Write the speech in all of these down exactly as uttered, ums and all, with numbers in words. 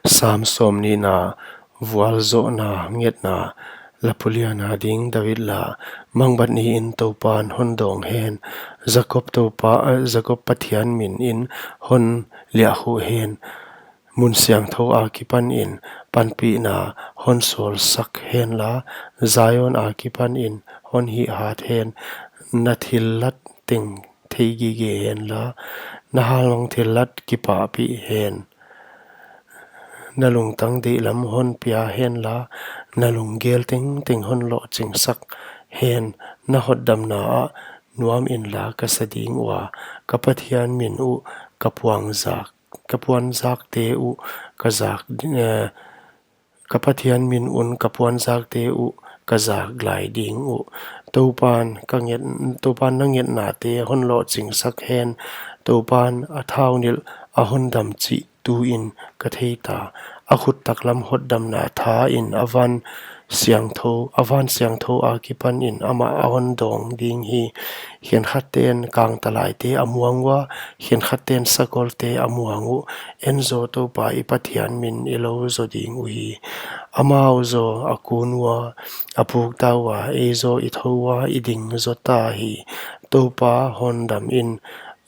Sam sawmnihna. Vualzohna ngetna. Lapulian a ding David la. Mangbat niin Toupan hon dawng hen. Jakob Toupa, eh, Jakob Pathian minin hon liahhuh hen. Mun siangthou akipanin panpihna hon sawlsak henla, Zion akipanin hon hihhat hen. Na thillat teng theigige henla, na halmang thillat kipahpih hen. Na lungtang deihlam hon pia henla, na lunggel tengteng hon lohchingsak hen. Na hotdamna ah nuam inla ka sa ding ua, ka Pathian min uh ka puangzak, ka puanzakte uh ka zak, eh, ka Pathian min un ka puanzakte uh ka zak lai ding uh. Toupan ka nget, Toupan na ngetnate hon lohchingsak hen. Toupan a thaunilh a hon dam chih tuin ka theita. A khut taklam hotdamna thain a van siangthou, a van siangthou akipanin amah a hon dawng ding hi. Khenkhatte'n kangtalaite a muang ua, khenkhatte'n sakolte a muang uh. En zaw Toupa i Pathian min i lou zaw ding uhi. Amau zaw a kun ua, a pukta ua, ei zaw i thou ua, i ding zaw ta hi. Toupa hon damin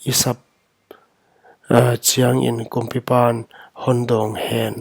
i sap, ah, chiangin kumpipan hon dawng hen.